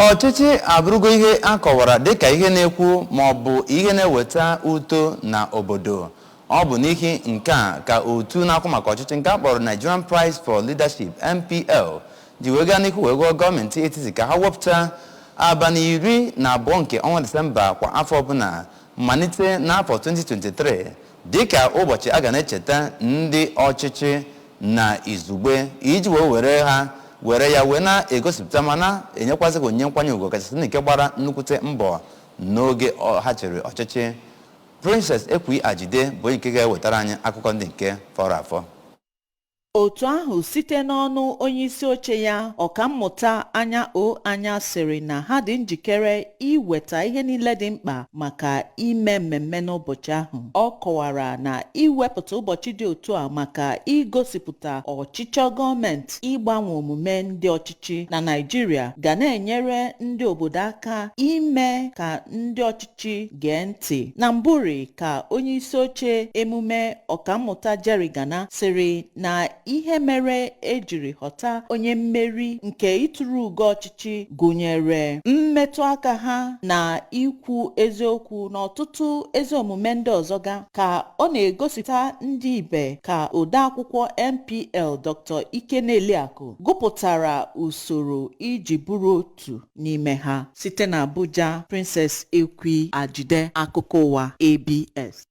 Ọchịchị abụrụgo ihe a kọwara dịka ihe na-ekwu ma ọ bụ ihe na-eweta uto na obodo. Ọ bụ n'ihi nke a ka otu na-akwụ maka ọchịchị nke a kpọrọ Nigerian Prize for Leadership, NPL, ji wee gaa n'ihu wee gụọ gọọmenti etiti ka ha wepụta abalị 12 nke ọnwa Disemba kwa afọ ọbụla malite n'afọ 2023 dịka ụbọchị a ga na-echeta ndị ọchịchị na izugbe, iji wee were ha were ya wee na-egosipụta ma na-enyekwazị ha onyinye nkwanye ugwu, kachasị ndị nke gbara nnukwute mbọ n'oge ha chịrị ọchịchị. Princess Ekwi Ajide bụ onye nke ga-ewetara anyị akụkọ ndị nke fọrọ afọ. Otu ahụ, site n'ọnụ onyeisi oche ya, Ọkammụta Anya O Anya, sịrị na ha dị njikere iweta ihe niile dị mkpa maka ime mmemme n'ụbọchị ahụ. Ọ kọwara na iwepụta ụbọchị dị otu a maka igosipụta ọchịchọ gọọmenti ịgbanwe omume ndị ọchịchị na Naịjirịa ga na-enyere ndị obodo aka ime ka ndị ọchịchị gee ntị. Na mbụri ka onyeisi oche emume, Ọkammụta Jerry Gana, sịrị na ihe mere ejiri ghọta onye mmeri nke ịtụrụ ugo ọchịchị gụnyere mmetụ aka ha na ikwu eziokwu na ọtụtụ ezi omume ndị ọzọ ga. Ka ọ na-egosipụta ndị ibe ka odeakwụkwọ NPL, Dr. Ikeneliakụ, gụpụtara usoro iji bụrụ otu n'ime ha. Site na Abuja, Princess Ekwi Ajide, akụkọ ụwa ABS.